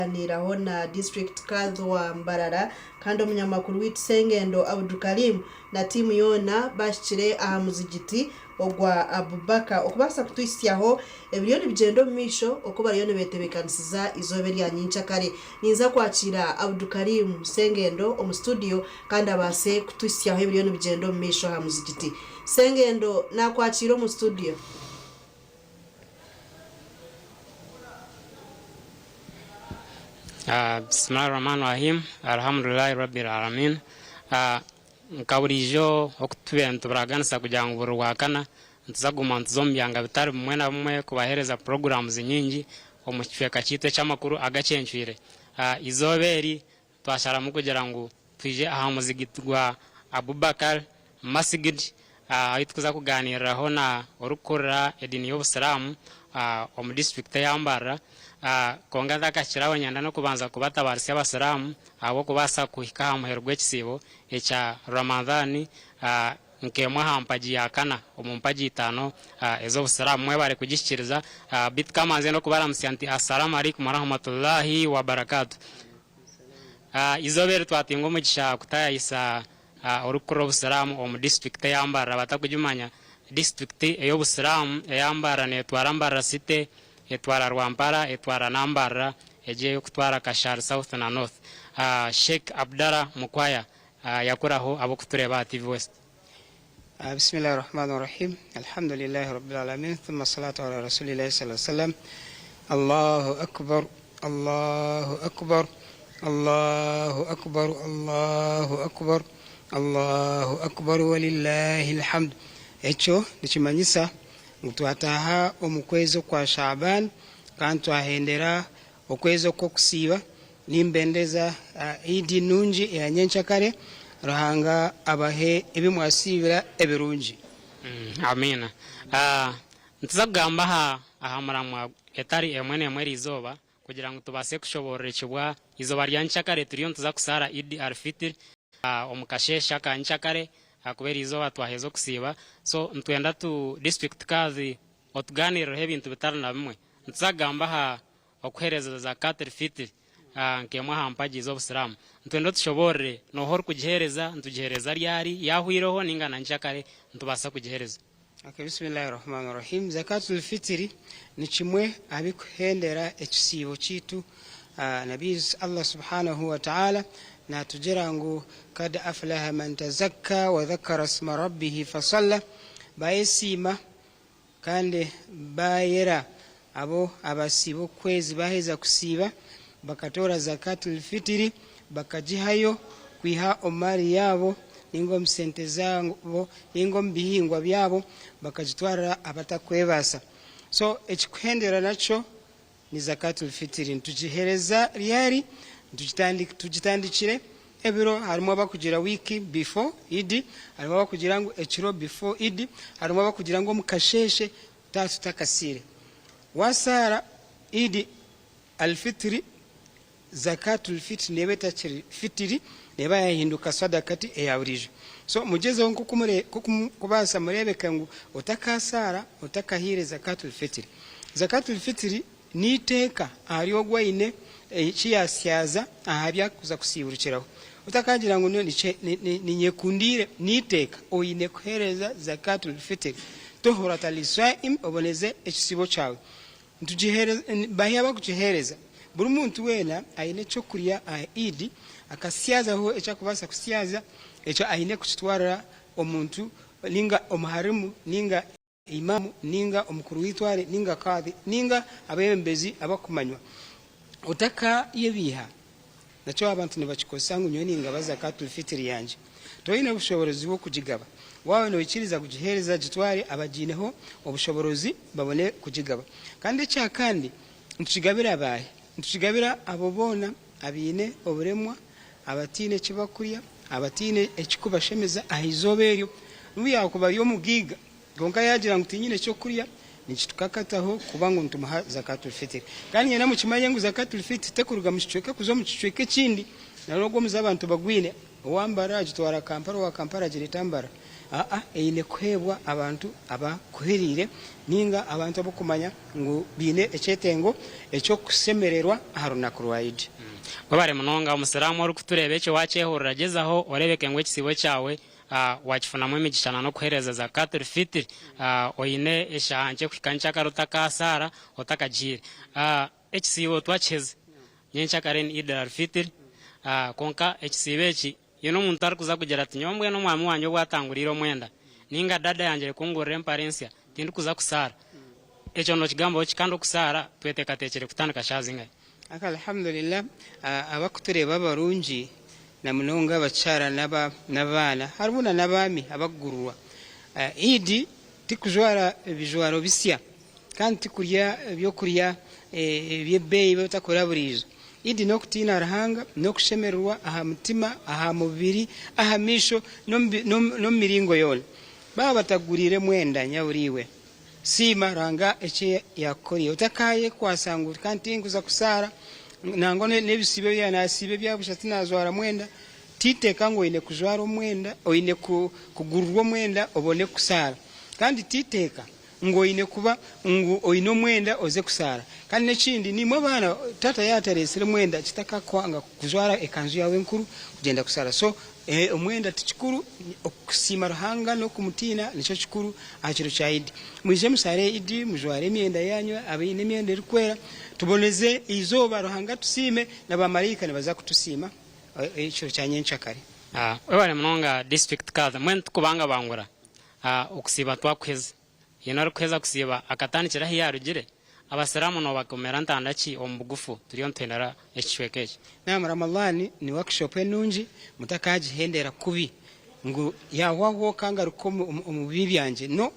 kugaaniiraho na District Kadhi wa Mbarara kandi omunyamakuru waitu Sengendo Abdukarim na tiimu yoona bahikire aha muzigiti ogwa Abubakar okubaasa kutuhitsyaho ebiriyo nibigyenda omu maisho oku bariyo nibetebeekanisiza eizooba erya nyenkyakare. Ninza kwakiira Abdukarim Sengendo omu studio kandi abaase kutuhitsyaho ebiriyo nibigyenda omu maisho aha muzigiti. Sengendo, naakwakiira omu studio. Bismillah Rahman Rahim, Alhamdulillah Rabbil Alamin. Nka buriijo oku tubaire nitubaraganisa kugira ngu buri Rwakana nituza kuguma nituza omu byanga bitari bimwe na bimwe kubaheereza puroguraamuzi nyingi omu kicweka kyaitu eky'amakuru agakyencwire. Eizooba eri twasharamu kugira ngu twije aha muzigiti gwa Abubakar Masgid ahu turikuza kugaaniiriraho na orikukurira ediini y'Obusiraamu omu disiturikiti eya Mbarara. Kwonka ntakahikire aho niinyenda n'okubanza kubatabaaritsya Abasiraamu ahabw'okubaasa kuhika aha muheru gw'ekisiibo ekya Ramadhan nk'emwe aha mpagi ya kana omu mpagi itaano ez'Obusiraamu. Mwebare kugihikiiriza. Beitu ka mbanze n'okubaramutsya nti Assalamu alaikum warahmatullahi wabarakatuh. Eizooba eri twatunga omugisha kutaayayisa orikukurira Obusiraamu omu disiturikiti eya Mbarara. Abatakugimanya, disiturikiti ey'Obusiraamu eya Mbarara neetwara Mbarara City, etwara Rwampara, etwara na Mbarara egyo ey'okutwara Kashari South na North. Sheikh Abdallah Mukwaya yakuraho ab'okutureeba aha TV West. Bismillah Rahman Rahim Alhamdulillahi Rabbil Alamin Thumma Salatu Ala Rasulillahi Sallallahu Alaihi Wasallam Allahu Akbar Allahu Akbar Allahu Akbar Allahu Akbar Allahu Akbar Walillahi Alhamd Ekyo nikimanyisa ngu twataaha omu kwezi okwa Shaaban kandi twahendera Okwezi okw'okusiiba, nimbendeza Eid nungi eya nyenkyakare, Ruhanga abahe ebi mwasiibira ebirungi. Amiina. Nituza kugamba aha aha muramwa etari emwe n'emwe eriizooba kugira ngu tubaase kushoboorora ekibwa eizooba rya nyenkyakare turiyo nituza kusaara Eid al-Fitr omu kasheeshe aka nyenkyakare ahakuba eriizooba twaheza okusiiba so nitwenda tu district Kadhi Otugaaniireho ebintu bitari na bimwe. Nituza kugamba aha okuheereza Zakat al-Fitr nk'emwe aha mpagi z'Obusiraamu. Nitwenda otushoboorore nooha orikugiheereza, nitugiheereza ryari, yaahwaireho nainga na nkyakare nitubaasa kugiheereza. Okay, Bismillah Rahman Rahim. Zakat al-Fitr ni kimwe aha bikuhendera ekisiibo kyaitu. Nabi Allah subhanahu wa ta'ala natugira ngu kad aflaha man tazakka wa dhakara isma rabbihi fasalla, bayesiima Kandi baayera abo abasiiba okwezi baaheza kusiiba bakatoora Zakatul fitiri bakagihayo kwiha omu maari yaabo ninga omu sente zaabo ninga omu bihingwa byabo bakagitwarira abatakwebaasa. So ekikuhendera nakyo Ni Zakatul Fitiri nitugihereza ryari? Tugitandikire ebiro harimu abakugira week before Eid, harimu abakugira ngu ekiro before Eid, harimu abakugira ngu omu kasheeshe twaba tutakasiire. Wasaara Eid Al-Fitri, Zakatul Fitri neeba etakiri fitiri neeba yahinduka swadakati eya buriijo. So mugyezeho nkoku mukubaasa mureebeke ngu otakasaara otakahaire Zakatul Fitri. Zakatul Fitri n'eiteeka ahari ogwo aine eki yaasyaza aha bi arikuza kusiiburukiraho. Otakaagira ngu ninyekundiire, n'eiteeka oine kuheereza Zakatul Fitri. Tuhurata liswaim, oboneze ekisiibo kyawe. Bahi abarikugiheereza? Buri muntu weena aine eky'okurya aha Eid, akasyazaho eki arikubaasa kusyaza, ekyo aine kukitwarira omuntu ninga omuharimu ninga. Imam ninga omukuru w'eitware ninga Kadhi ninga abeebembezi abakumanywa. Otakayebiiha. Nakyo abantu nibakikozesa ngu nyowe ningaba Zakatul Fitr yangye. Toine bushoboorozi bw'okugigaba. Waaba noikiriza kugiheereza gitware abagiineho obushoboorozi babone kugigaba. Kandi ekyakandi nitukigabira baahi? Nitukigabira abo boona abaine oburemwa, abataine eki bakurya, abataine ekikubashemeza aha izooba eryo. N'obu yaakuba ari omugaiga. Kwonka yaagira ngu tinyine ky'okurya, nikitukakataho kuba ngu nitumuha Zakatul Fitr. Kandi nyena mukimanye ngu Zakatul Fitr tekuruga mu kicweka kuza omu kicweka ekindi, na n'ogwo omuze abantu bagwine, owa Mbarara agitwara Kampala, owa Kampala agireeta Mbarara. Aa, eine kuheebwa abantu abakuhiriire ninga abantu ab'okumanya ngu baine ekyetengo eky'okushemererwa aha runaku rwa Idi. Webare munonga omusiraamu orikutureeba ekyo wakyehurira gyezaho orebeke ngu ekisiibo kyawe wakifunamu emigisha na n'okuhereza Zakatul Fitr oine eshaaha nkye kuhika nkyakare otakasaara otakagihiire. Ekisiibo twakiheza nyenkyakare ni Eid al Fitr kwonka ekisiibo eki Haine omuntu arikuza kugira ati, Nyowe mbwenu omwami wangye obu atanguriire omwenda, nainga dada yangire kungurira empare nsya, tindikuza kusaara. Ekyo nookigambaho ki? Kandi okusaara tweteekateekire kutandika shaaha zingahi? Aka Alhamdulillah, abakutureeba abarungi na munonga abakyara n'abaana harimu na n'abaami abakugururwa. Eid tikujwara ebijwaro bisya kandi tikurya ebyokurya eby'ebeeyi ebi otakora buriijo. Idi n'okutiina Ruhanga, n'okushemererwa aha mutima, aha mubiri, aha maisho, n'omu miringo yoona. Baaba batakuguriire mwenda nyabura iwe, siima Ruhanga eki yaakukoriire. Otakaayekwatsa ngu kandi tinkuza kusaara, nangwa n'ebisiibo ebi naasiiba ebya busha tinaajwara mwenda. Titeeka ngu oine kujwara omwenda, oine kugurirwa omwenda obone kusaara. Kandi titeeka ngu oine kuba ngu oine omwenda oze kusaara. Kandi n'ekindi, naimwe abaana, taata yaaba atareetsire mwenda, kitakakwanga kujwara ekanzu yaawe enkuru kugyenda kusaara. So, omwenda ti kikuru, okusiima Ruhanga n'okumutiina nikyo kikuru aha kiro kya Idi. Mwije musaare Idi, mujware emyenda yaanyu, abaine emyenda erikwera, tuboneze eizooba, Ruhanga atusiime, na baamaraika nibaza kutusiima ekiro kya nyenkyakare. Webare munonga District Kadhi. Mbwenu tikubangabangura, Okusiiba twakuheza. Haine orikuheza kusiiba akatandikira ahu yaarugire? Abasiraamu noobakomera ntanda ki omu bugufu? Turiyo nituhendera ekicweka eki. Naam Ramadhan ni workshop enungi mutakagihendera kubi ngu yahwaho kangaruke omu bibi byangye no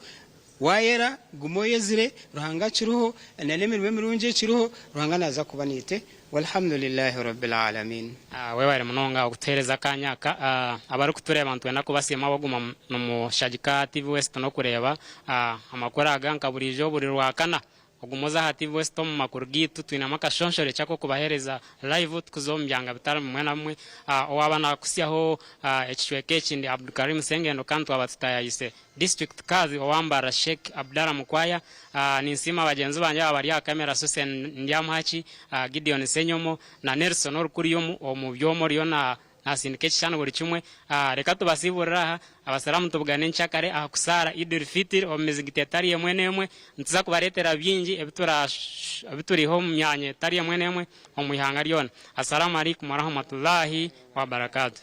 wayera guma oyezire Ruhanga akiriho na nemirimo emirungi ekiriho Ruhanga naza kuba naitwe Walhamdulillahi Rabbil Aalamiin. Webare munonga okutuhereza akanya aka. Abarikutureeba nitwenda kubasiima ahabw'okuguma nimushagika TV West n'okureeba amakuru aga nka buriijo buri Rwakana. Ogume oze aha TV West omu makuru gaitu twinemu akashonshoreki ak'okubahereza live tukuza omu byanga bitari bimwe na bimwe. Owaaba nakutsyaho ekicweka eki ndi Abdukarim Sengendo kandi twaba tutayayise District Kadhi owa Mbarara Sheikh Abdallah Mukwaya, Ninsiima bagyenzi bangye aba bari aha kamera Susen Ndyamuhaki, Gideon Ssenyomo na Nelson orikuriya omu byoma oriyo nasindika ekishushani buri kimwe. Reka tubasiiburire aha, Abasiraamu tubugane nkyakare aha kusaara Idul Fitr omu mizigiti etari emwe n'emwe. Nituza kubareetera bingi ebi turiiha omu myanya etari emwe n'emwe omu ihanga ryona. Assalamu alaikum warahmatullahi wabarakatuh.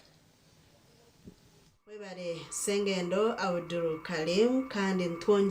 Webare Sengendo Abdul Karim kandi nitwongyera.